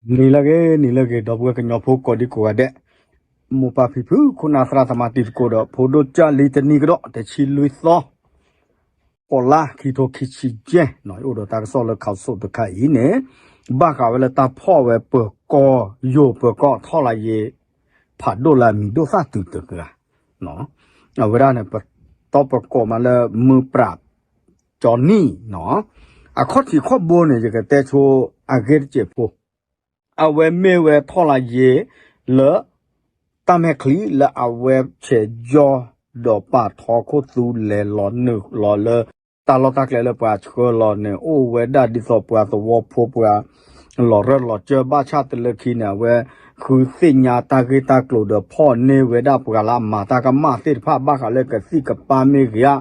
နံၤလၢအဂ့ၤ နံၤလၢအဂ့ၤ ဒီပုၢ်ဝဲၢ်ကညီဖိကိးဒံကိးဂၤဒဲး, မိၢ်ပၢ်ဖံဖု ခိၣ်နၢ်သရၣ်သမါတံၤသကိးဒီး ဖိဒိၣ်ကၢ်လံတနံၤကဒီး တဆံလွံၢ်သီ ဃိးလါ ခံထိခံဆံယဲၢ်, အိၣ်ဒီးတၢ်ကစီၣ်လၢ ခးစိး တခါအံၤန့ၣ် ဘၣ်ဃးဝဲလၢတၢ်ဖီၣ်ဝဲပၢၤကီၢ်ယိာ် ပၢၤကီၢ်ထီၣ်လၢယ့ၤ ဖးဒိၣ်လၢအမံၤဒိၣ်သၣ်တုၤတဂၤ, အဝဲဒၣ်န့ၣ် ပတီၢ်ပကိးမးလၢမုၢ်ပြး ကၠီနံၣ်နီၤ, အခီၣ်ထံးခီၣ်ဘိန့ၣ် ယကတဲဆိအဂ့ၢ်တစဲးဖိ, အဝဲမ့ၢ်ဝဲထီၣ်လၢယ့ၤလၢ တၢ်မဲာ်ချံလၢအဝဲဆဲးယီၢ် ဒီးပာ်ထီခိၣ်သူလဲၤလီၤနုာ်လီၤလၢ တၢ်လီၢ်တၢ်ကျဲလၢပှၤဆှၢလီၤန့ၣ် အိၣ်ဝဲဒၣ်ဒ်သိးပှၤသဝီဖိပှၤ လီၤရၢၢ်လီၤစၢၢ် ဘၣ်ဆၣ်တလၢခံန့ၣ် အဝဲ ဃုသ့ၣ်ညါတၢ်ဂ့ၢ်တၢ်ကျိၤဒီးဖီၣ်န့ၢ်ဝဲဒၣ်ပှၤလၢအမၤတၢ်ကမၣ်သ့ၣ်တဖၣ် ဘၣ်ဃးလၢကသံၣ်ကပၤမ့ၢ်ဂ့ၤဧါ,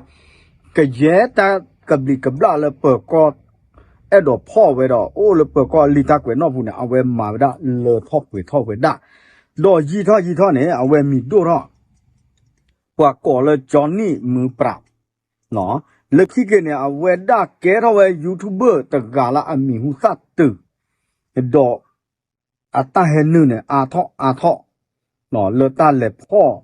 ကယဲၢ်တၢ်ကဘျံးကဘျၣ်လၢပၢၤကီၢ် အဲၣ်ဒိးဖီၣ်ဝဲဒီး အိၣ်လၢပၢၤကီၢ်အလံာ်တၢ်ကွဲးနီၣ်ပူၤန့ၣ် အဝဲမၤဝဲဒၣ်လၢထီၣ်ပှဲၤထီၣ်ဝဲဒၣ်, ဒီးယံာ်ထီၣ်ယံာ်ထီၣ်န့ၣ် အဝဲမံၤဒိၣ်ထီၣ် ပှၤကိးလၢကၠီနံၣ်မုၢ်ပြး, လၢခံက့ၤန့ၣ် အဝဲဒၣ်ကဲထီၣ်ဝဲ YouTuber တဂၤလၢအမံၤဟူသၣ်တုၤ, ဒီး အတၢ်ဟဲနုာ်န့ၣ် အါထီၣ်အါထီၣ်, လၢတၢ်လဲၤဖီၣ်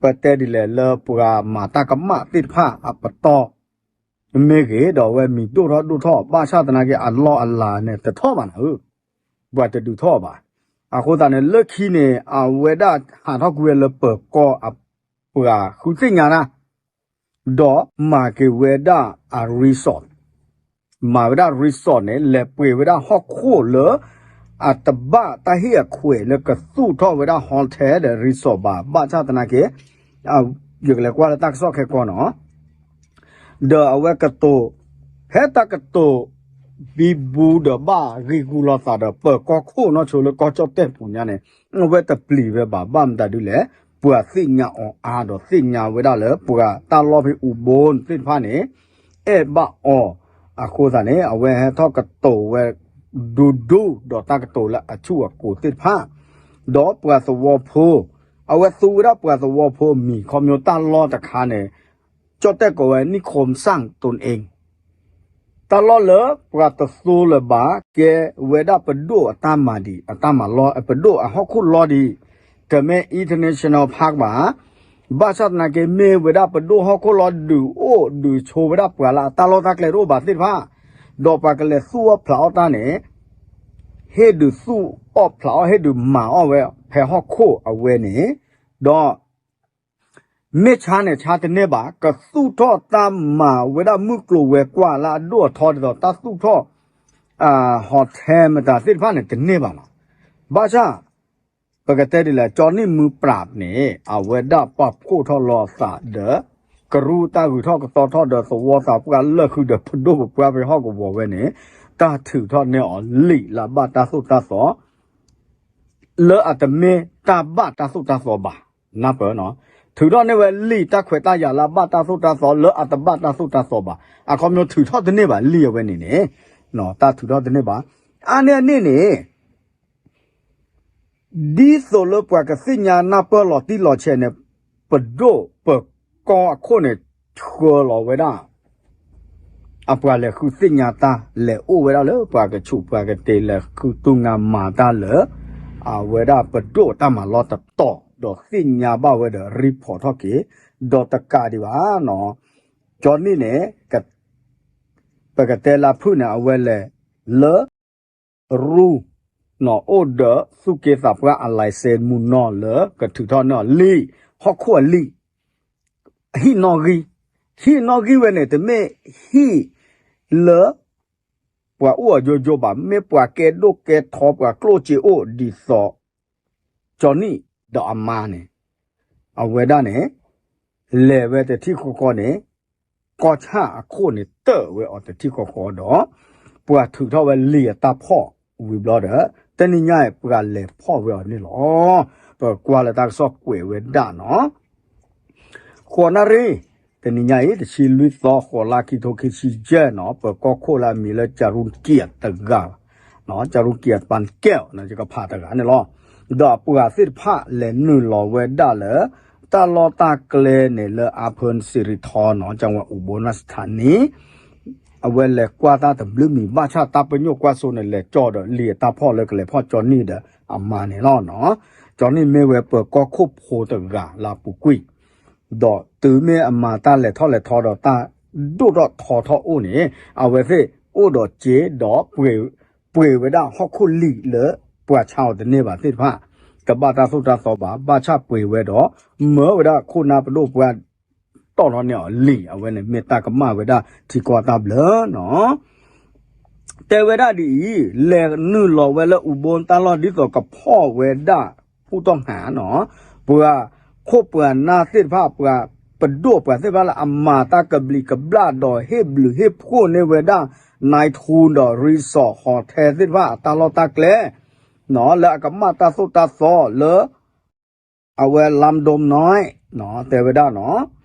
ပတဲဒ်လဲၣ် လၢပှၤမၤတၢ်ကမၣ်သ့ၣ်တဖၣ်အပတီၢ် မ့ၢ်ဂ့ၤ ဒီးအဝဲမံၤဒိၣ်ထီၣ်ဒိၣ်ထီၣ် ဘၣ်ဆၣ်သနာ်က့ အလီၢ်အလၤန့ၣ် တထီၣ်ဘၣ်နၤဧၢ, ပှၤတဒုးထီၣ်ဘၣ်. အဃိသတးန့ၣ် လၢခံန့ၣ် အဝဲဒၣ်ဟးထီၣ်ကွံာ်ဝဲလၢပၢၤကီၢ်အပှၤဃုသ့ၣ်ညါတၢ် ဒီးမၤက့ၤဝဲဒၣ်အ resort, မၤဝဲဒၣ် resort န့ၣ် လဲၤပှ့ၤဝဲဒၣ်ဟီၣ်ခိၣ်လၢ အတဘၣ်တၢ်ဟ့ၣ်အခွဲးလၢကသူၣ်ထီၣ်ဝဲဒၣ် hotel ဒီး resort ဘၣ်, ဘၣ်ဆၣ်သနာ်က့ ယကလဲၤကွၢ်လၢတၢ်ကစီၣ်ခဲကိာ်နီၤ ဒီးအဝဲကတိၤ ဖဲတၢ်ကတိၤ ဘံဘူဒီးဘၣ်ဂံာ်ဂူာ်လိာ်သးဒီး ပၢၤကီၢ်ခိၣ်နီၢ်ဆိလၢကီၢ်ကၠီၣ်တဲၣ်ပူၤညါန့ၣ် အဝဲတပျံၤဝဲဘၣ်. ဘၣ်မတၤဒ်လဲၣ်, ပှၤသ့ၣ်ညါအီၤအါဒီး သ့ၣ်ညါဝဲဒၣ်လၢပှၤတၢ်လီၢ်ဖဲ အူဘိသ့ၣ်တဖၣ်န့ၣ် အဲၣ်ဘၣ်အီၤ. အဃိသတးန့ၣ် အဝဲဟဲထီၣ်ကတိၤဝဲ ဒူဒူ ဒီးတၢ်ကတိၤလၢအဆူၣ်အကိၤသ့ၣ်တဖၣ်, ဒီးပှၤသဝီဖိ အဝဲသူဝဲဒၣ်ပှၤသဝီဖိမံၤ ခီဖျိတၢ်လီၢ်တခါန့ၣ် ကၠီၣ်တဲၣ်ကိးဝဲ နိခိမ်စၣ်တိၣ်အ့ၣ် တၢ်လီၢ်လၢပှၤတသူလၢၤဘၣ် ကဲဝဲဒၣ်ပဒိၣ်အတၢ်မၤဒံး အတၢ်မၤလီၢ် ပဒိၣ်အဟီၣ်ခိၣ်လီၢ်ဒံး, တမ့ၢ် international park ဘၣ်. ဘၣ်ဆၣ်သနာ်က့ မ့ၢ်ဝဲဒၣ်ပဒိၣ်ဟီၣ်ခိၣ်လီၢ် ဒုးအိၣ်ဒုးဆိးဝဲဒၣ်ပှၤလၢအတၢ်လီၢ်တၢ်ကျဲတအိၣ်ဘၣ်သ့ၣ်တဖၣ်, ဒီးပှၤကလဲၤသူၣ်အီၣ်ဖျးအီၣ်တၢ်န့ၣ် ဟ့ၣ်ဒုးသူၣ်အီၣ်ဖျးအီၣ် ဟ့ၣ်ဒုးမၤအီၣ်ဝဲဖဲဟီၣ်ခိၣ်အဝဲန့ၣ်, ဒီး မ့ၢ်ဆါန့ၣ် ဆါတန့ၢ်ဘၣ်, ကသူၣ်ထီၣ်တၢ်မၤဝဲဒၣ်မုၢ်ကျိၤဝဲၤကွာ်လၢအဒိၣ်အထီဒ်သိး တၢ်သူၣ်ထီၣ် hotel မတၤသ့ၣ်တဖၣ်န့ၣ် တန့ၢ်ဘၣ်လီၤ. ဘၣ်ဆၣ် ပကတဲဒ်လဲၣ် ကၠီနံၣ်မုၢ်ပြးန့ၣ် အဝဲဒၣ်ပာ်ဖှိၣ်ထီၣ်လီၤအသးဒီး ကရူၢ်တၢ်ဂုၤထီၣ်ကသီထီၣ်ဒီးသဝီသးပှၢ်လၢာ်ဃုာ်ဒီး ပဒိၣ်ပပှၢ်ဖဲဟီၣ်ကဝီၤဝဲန့ၣ် တၢ်ထုးထီၣ်န့ၢ်အီၤလံာ်လၢအဘၣ်တၢ်သိၣ်တၢ်သီ လၢအတမ့ၢ်တၢ်ဘၣ်တၢ်သိၣ်တၢ်သီဘၣ်. နၢ်ပၢၢ်နီၤ, ထုးထီၣ်န့ၢ်ဝဲလံာ်တၢ်ခွဲးတၢ်ယာ်လၢအဘၣ်တၢ်သိၣ်တၢ်သီ လၢအတဘၣ်တၢ်သိၣ်တၢ်သီဘၣ်. အခီပညီထုးထီၣ်တန့ၢ်ဘၣ် လံာ်အဝဲန့ၣ်န့ၣ်, တၢ်ထုးထီၣ်တန့ၢ်ဘၣ်. အါန့ၢ်အန့ၣ်န့ၣ် ဒ်သိးလၢပှၤကသ့ၣ်ညါနၢ်ပၢၢ်လီၤတံၢ်လီၤဆဲးန့ၣ် ပဒိၣ်ပၢၤကီၢ်အခိၣ်န့ၣ် ဆှၢလီၤဝဲဒၣ် အပှၤလဲၤဃုသ့ၣ်ညါတၢ် လဲၤအိၣ်ဝဲဒၣ်လၢပှၤကဆူးပှၤကတ့ၤ လဲၤဃုတူၢ်ငါမၤတၢ်လၢ အဝဲဒၣ်ပဒိၣ်တၢ်မၤလီၢ်တတီၤ ဒီးသ့ၣ်ညါဘၣ်ဝဲဒီး report ထီၣ်က့ၤ, ဒီးတကးဒံးဘၣ်နီၤ, ကၠီနံၣ်န့ၣ် ပကတဲလၢဖုၣ်န့ၣ် အဝဲလဲၤလၢ ရူၢ် နီၤ အိၣ်ဒီးသူၣ်က့သးပှၢ်အ license မုၢ်နီၢ်လၢကထုးထီၣ်န့ၢ်အီၤလံာ် ဟီၣ်ခိၣ်အလံာ် ဟံၣ်နီၣ်ဂံၢ်, ဟံၣ်နီၣ်ဂံၢ်ဝဲန့ၣ် တမ့ၢ်ဟံၣ်လၢ ပှၤအိၣ်အယိယိဘၣ်, မ့ၢ်ပှၤကဲဒိၣ်ကဲထီ ပှၤကျိၣ်စ့အိၣ်ဒ်သိး ကၠီနံၣ်ဒီးအမါန့ၣ် အဝဲဒၣ်န့ၣ် လဲၤဝဲတထံၣ်ဃီဃီန့ၣ် ကီၢ်ဆၣ်အခိၣ်န့ၣ် တၢၢ်ဝဲအီၤတထံၣ်ဃီဃီဒီး ပှၤထုးထီၣ်ဝဲလံာ်အတၢ်ဖီၣ်ဝံၤဘျီဒီး တနံၤညါအံၤ ပှၤလဲၤဖီၣ်ဝဲအီၤန့ၣ်လီၤ. ပကွၢ်လၢတၢ်ကစီၣ်ကွဲးဝဲဒၣ်နီၤ ဃိးနၣ်ရံၣ်, တနံၤညါအံၤ တဆံလွံၢ်သီ ဃိးလါ ခံထိခံဆံယဲၢ်နီၤ, ပၢၤကီၢ်ခိၣ်လၢအမံၤလၢ ကၠရူကံယၤတဂၤ, ကၠရူကံယၤပၣ်ကဲၣ် ယကဖးတဂၤန့ၣ်လီၤ. ဒီးအပှၤသ့ၣ်တဖၣ်လဲၤနုာ်လီၤဝဲဒၣ်လၢ တၢ်လီၢ်တၢ်ကျဲန့ၣ်လၢ အဖၢၣ်စံရံထီနီၤ, ကဝဲၢ်အူဘိၣ်နၢ်စထၣ်နံၤ အဝဲလဲၤကွၢ်တၢ်တဘျုးမံၤ ဘၣ်ဆၣ်တၢ်ပညိၣ်ကွၢ်စိန့ၣ် လဲၤကၠီဒီးလံာ်အတၢ်ဖီၣ်လၢကလဲၤဖီၣ်ကၠီနံၣ်ဒီးအမါန့ၣ်လီၤနီၤ. ကၠီနံၣ်မ့ၢ်ဝဲပၢၤကီၢ်ခိၣ်ဖိတဂၤလၢအပူၤကွံာ် ဒီးတုၤမ့ၢ်အမၤတၢ်လဲၤထီၣ်လဲၤထီဒီးတၢ်ဒိၣ်ထီၣ်ထီထီၣ်အိၣ်န့ၣ် အဝဲသ့ၣ်အိၣ်ဒီးစ့ဒီး ပှ့ၤဝဲဒၣ်ဟီၣ်ခိၣ်လံာ်လၢပှၤဆါအီၤတန့ၢ်ဘၣ်သ့ၣ်တဖၣ် တဘၣ်တၢ်သိၣ်တၢ်သီဘၣ် ဘၣ်ဆၣ်ပှ့ၤဝဲဒီး မၢဝဲဒၣ်ခိၣ်နၢ်ပဒိၣ်ပှၢ် တီၣ်ထီၣ်န့ၢ်အီၤလံာ် အဝဲန့ၣ်မ့ၢ်တၢ်ကမၣ်ဝဲဒၣ်ထံကီၢ်တၢ်ဘျၢနီၤ. တဲဝဲဒၣ်ဒ်အံၤ, လဲၤနုာ်လီၤဝဲလၢအူဘိတၢ်လီၢ်ဒ်သိးကဖီၣ်ဝဲဒၣ် ဖူၣ်တီၢ်ဟးနီၤ, ပှၤခိၣ်ပှၤနၢ်သ့ၣ်တဖၣ် ပှၤပဒိၣ်ပှၤသ့ၣ်တဖၣ်လၢအမၤတၢ်ကဘျံးကဘျၣ်ဒီးဟ့ၣ်ဘျုးဟ့ၣ်ဖှိၣ်န့ၢ်ဝဲဒၣ် နံထူဒီး resort hotel သ့ၣ်တဖၣ်အတၢ်လီၢ်တၢ်ကျဲ လၢအကမၣ်တၢ်သိၣ်တၢ်သီလၢ အဝဲလါဒိၣ်နီၢ် တဲဝဲဒၣ်နီၤ,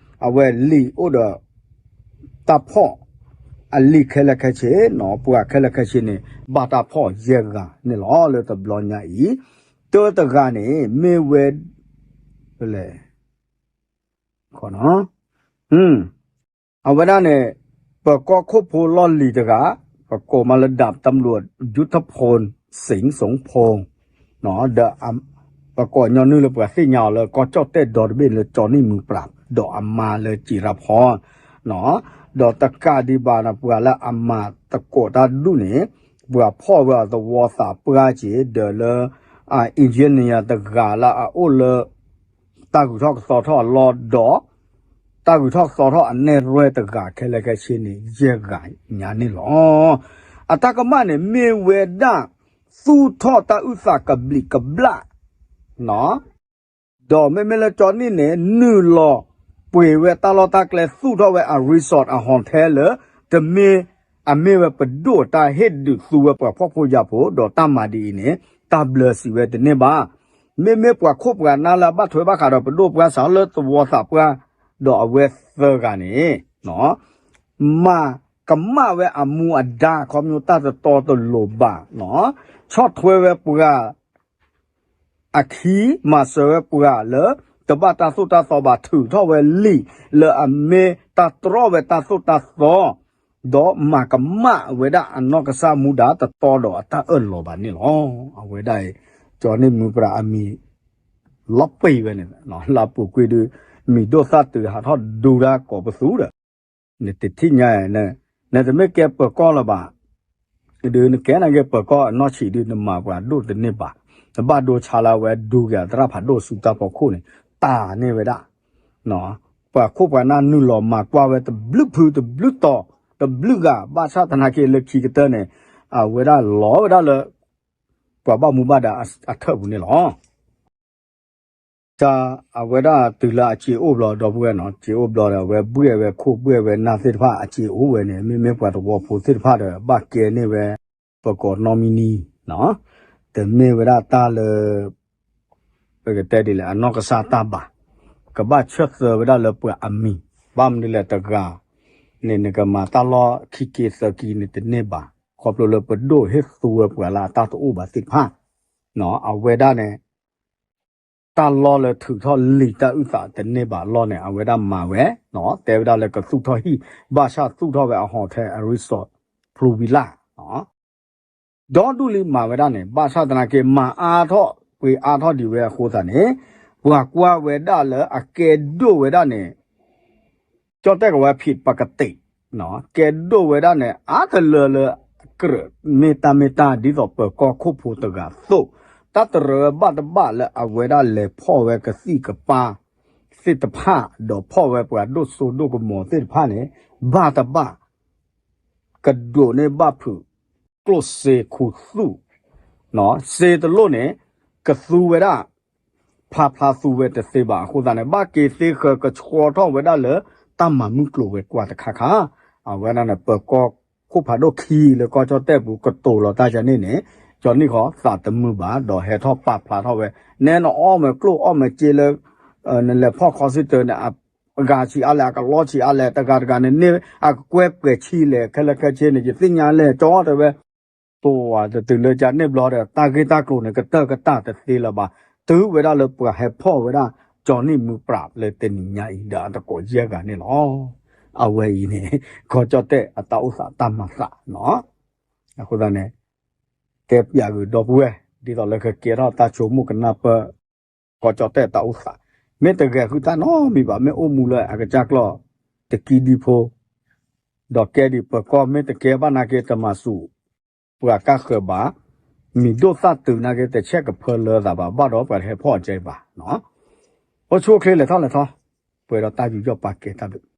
အဝဲလံာ်အိၣ်ဒီး တၢ်ဖီၣ် အလံာ်ခဲလၢာ်ခဲဆ့နီၤ, ပှၤခဲလၢာ်ခဲဆ့န့ၣ် ဘၣ်တၢ်ဖီၣ်ယဲၢ်ဂၤန့ၣ်လီၤ. လၢတဘျီညါအံၤ တၢတဂၤန့ၣ် မ့ၢ်ဝဲ လဲၣ် အဝဲဒၣ်န့ၣ် ပၢၤကီၢ်ခိၣ်ဖိလီၢ်လံၤတဂၤ ပကိးမးလၢ ดาบตำรวจ ยุทธพลสิงห์สงพงษ์ ဒီး ပကိးညီနုၢ်လၢပှၤသ့ၣ်ညါအီၤလၢကီၢ်ကၠီၣ်တဲၣ်ဒီတဘ့ၣ်လၢ ကၠီနံၣ်မုၢ်ပြး ဒီးအမါလၢ จิรพร ဒီးတကးဒံးဘၣ်န့ၣ် ပှၤလၢအမၤသကိးတၢ်ဒူၣ်န့ၣ် ပှၤဖီၣ်ဝဲအီၤသဝီသးပှၢ်က့ၤ ဒီးလၢ engineer တဂၤလၢအအိၣ်လၢ တၢ်ဂုၤထီၣ်ကသီထီၣ်အလီၢ်ဒီး တၢ်ဂုၤထီၣ်ကသီထီၣ်အနဲၣ်ရွဲၣ်တဂၤခဲလၢာ်ခဲဆ့န့ၣ် ယဲၢ်ဂၤညါန့ၣ်လီၤ. အတၢ်ကမၣ်န့ၣ် မ့ၢ်ဝဲဒၣ် သူၣ်ထီၣ်တၢ်အုၣ်သးကဘျံးကဘျၣ် ဒီးမ့မ့ၢ်လၢကၠီနံၣ်န့ၣ် နုာ်လီၤပှ့ၤဝဲတၢ်လီၢ်တၢ်ကျဲ သူၣ်ထီၣ်ဝဲအ resort အ hotel လၢ တမ့ၢ် အမ့ၢ်ဝဲပဒိၣ်တၢ်ဟ့ၣ်ဒုးသူဝဲပှၤဖှီၣ်ဖိယာ်ဖိ ဒီးတၢ်မၤဒ်အံၤန့ၣ် တၢ်ဘျၢစံးဝဲတန့ၢ်ဘၣ်. မ့မ့ၢ်ပှၤခိၣ်ပှၤနၢ်လၢအဘၣ်ထွဲဘၣ်ဃးဒီးပဒိၣ်ပှၢ်စးလၢသဝီသးပှၢ် ဒီးအဝဲသၢဂၤန့ၣ် မၤကမၣ်ဝဲအမူအဒါ ခီဖျိတၢ်တတီတလိၤဘၣ် ဆီၣ်ထွဲဝဲပှၤ အခံ မၤစၢၤဝဲပှၤလၢ တဘၣ်တၢ်သိၣ်တၢ်သီဘၣ် ထုးထီၣ်ဝဲလံာ်လၢအမ့ၢ်တၢ်တြီဝဲတၢ်သိၣ်တၢ်သီ ဒီးမၤကမၣ်ဝဲဒၣ်အနီၢ်ကစၢ်မူဒါတတီဒီးအတၢ်အၢၣ်လီၤဘၣ်န့ၣ်လီၤ. အဝဲဒၣ်အံၤ ကၠီနံၣ်မုၢ်ပြးအမံၤ လီၤပှံာ်ဝဲန့ၣ် လၢအပူၤကွံာ်ဒုး မံၤဒိၣ်သၣ်တုၤဟးထီၣ်ဒူတၢ်ကိးပသူဒီး နတထံၣ်ညါ နတမ့ၢ်ကဲပၢၤကီၢ်လၢၤဘၣ် ဒုးနကဲနာ်က့ ပၢၤကီၢ်အနီၢ်ဆံးဒုး နမၤပှၤဒိၣ်တန့ၢ်ဘၣ်. နဘၣ်ဒိဆါလၢအဝဲဒူက့ၤအသရၣ်ဖးဒိၣ်ဆူတၢ်ဖီခိၣ်န့ၣ် တၢ်န့ၢ်ဝဲဒၣ် ပှၤခိၣ်ပှၤနၢ်နုာ်လီၤမၤကွၢ်ဝဲတဘျုးဖုတဘျုးတီၤ တဘျုးဂၤ ဘၣ်ဆၣ်သနာ်က့လၢခံကတၢၢ်န့ၣ် အဝဲဒၣ်လီၤဝဲဒၣ်လၢ ပှၤဘၣ်မူဘၣ်ဒါအထၢၣ်ပူၤန့ၣ်လီၤ. တၢ်အဝဲဒၣ်တုၤလၢအစ့အိၣ်ဘျီဒီပုၢ်ဝဲၢ်နီၤ, စ့အိၣ်ဘျီဒီး အဝဲဘှဲၣ်ဝဲခိၣ်ဘှဲၣ်ဝဲနၢ်သ့ၣ်တဖၣ် အစ့အိၣ်ဝဲန့ၣ် မ့မ့ၢ်ပှၤသဝီဖိသ့ၣ်တဖၣ်ဒီး ဘၣ်ကဲန့ၢ်ဝဲ ပကိးနီၢ်မံနံၤနီၤ, တမ့ၢ်ဝဲဒၣ်တၢ်လၢ ပကတဲဒ်လဲၣ် အနီၢ်ကစၢ်တၢ်ဘၣ်, ကဘၣ်ဆၢသၢဝဲဒၣ်လၢပှၤအမံၤ, ဘၣ်မနုၤလဲၣ်တဂၤန့ၣ် နကမၤတၢ်လီၢ်ခံက့သၢက့န့ၣ်တန့ၢ်ဘၣ်, ခီဖျိလၢပဒိၣ်ဟ့ၣ်သူဝဲပှၤလၢအတၢ်တအိၣ်ဘၣ်သ့ၣ်တဖၣ်, အဝဲဒၣ်န့ၣ် တၢ်လီၢ်လၢထုးထီၣ်လံာ်တၢ်အုၣ်သးတန့ၢ်ဘၣ်အလီၢ်န့ၣ် အဝဲဒၣ်မၤဝဲ, တဲဝဲဒၣ်လၢကသူၣ်ထီၣ်ဟံၣ်, ဘၣ်ဆၣ်သူၣ်ထီၣ်ဝဲအ hotel အ resort ဖျူဝံၤလၢ် ဒီဒူၣ်လံမၤဝဲဒၣ်န့ၣ် ဘၣ်ဆၣ်သနာ်က့ မၤအါထီၣ်ပှ့ၤအါထီၣ်ဒံးဝဲအဃိသတးန့ၣ် ပှၤကွၢ်ဝဲဒၣ်လၢအကဲဒိၣ်ဝဲဒၣ်န့ၣ် ကၠီၣ်တဲၣ်ကဝဲဖံးပကတ့း, ကဲဒိၣ်ဝဲဒၣ်န့ၣ် အါတလၢလၢ ကြၢးမ့ၢ်တၢ်မ့ၢ်တၢ်ဒ်သိးပၢၤကီၢ်ခိၣ်ဖိတဂၤအသိး, တၢ်တရၢဘၣ်တဘၣ်လၢအဝဲဒၣ်လဲၤဖီၣ်ဝဲကသံၣ်ကပၤသ့ၣ်တဖၣ်, ဒီးဖီၣ်ဝဲပှၤဒိၣ်စိဒိၣ်ကမီၤသ့ၣ်တဖၣ်န့ၣ် ဘၣ်တဘၣ် ကဒိးန့ၢ်ဘၣ်ဖုး ကျိၣ်စ့ခူသူၣ်, စ့တလိၣ်န့ၣ် ကသူဝဲဒၣ် ဖျါဖျါသူဝဲတသ့ဘၣ်အဃိသတးန့ၣ် ဘၣ်က့ၤသ့ဃၢၤကဆှီထီၣ်ဝဲဒၣ်လၢတၢ်မၤမုၢ်ကျိၤဝဲၤကွာ်တခါခါ, အဝဲဒၣ်န့ၣ် ပၢၤကီၢ်ခိၣ်ဖးဒိၣ်ခံလၢကီၢ်ကၠီၣ်တဲၣ်ပူၤကတိၤလီၤတၢ်ယၤန့ၣ်န့ၣ် ကၠီနံၣ်ဃီသးတမုာ်ဘၣ် ဒီးဟဲထီၣ်ပာ်ဖျါထီၣ်ဝဲ, နဲနအီၣ်မ့ၤကျိၣ်အီၣ်မ့ၤစ့လၢ နလဲၤဖီၣ်ခီစံတၢန့ၣ် အဂၤဆံးအါလဲၣ် အကလီဆံးအါလဲၣ် တဂၤတဂၤန့ၣ်န့ၢ်အကကွဲၢ်ပှဲၤဆံလဲၣ် ခဲလၢာ်ခဲဆ့န့ၣ် ယသ့ၣ်ညါလဲၣ် ကၠီတဲဝဲ ပဝဲတတုၤလၢကန့ၣ်ဘျီဒီး တၢ်ဂ့ၢ်တၢ်ကျိၤန့ၣ် ကတၢၢ်ကတၢၢ်တသ့လၢၤဘၣ်, တုၤဝဲဒၣ်လၢပှၤဟဲဖီၣ်ဝဲဒၣ် ကၠီနံၣ်မုၢ်ပြးလၢတနံၤညါအံၤဒီးအသကိးယဲၢ်ဂၤန့ၣ်လီၤ. အဝဲအံၤန့ၣ် ကီၢ်ကၠီၣ်တဲၣ်အတၢ်အိၣ်သးတၢ်မၤသးနီၤ. အဃိသတးန့ၣ် တဲပျးဂုာ်ဒီပုၢ်ဝဲၢ် ဒ်သိးလၢကကဲထီၣ်တၢ်ဆိကမိၣ်ကနၢ်ပၢၢ် ကီၢ်ကၠီၣ်တဲၣ်တၢ်အိၣ်သး မ့ၢ်တဂဲၤဃုာ်တၢ်နီတမံၤဘၣ်. မ့ၢ်အိၣ်မူလၢအကစၢ်ကျီၢ် တကံဒံဖိ ဒီးကဲဒံးပၢၤကီၢ် မ့ၢ်တကဲဘၣ်နာ်က့ တမၤဆူၣ် ပှၤကါဃၢၤဘၣ်, မံၤဒိၣ်သၣ်တုၤနာ်က့ တဆဲးကဖၢလၢသးဘၣ်, ဘၣ်ဒီးပှၤတဟဲဖီၣ်အီၤကဲဘၣ်နီၤ. အိၣ်ဆူၣ်အိၣ်ချ့လဲၤထီၣ်လဲၤထီ, ပှဲၤဒီးတၢ်ယူးယီၣ်ပာ်ကဲတၢ်ဘျုး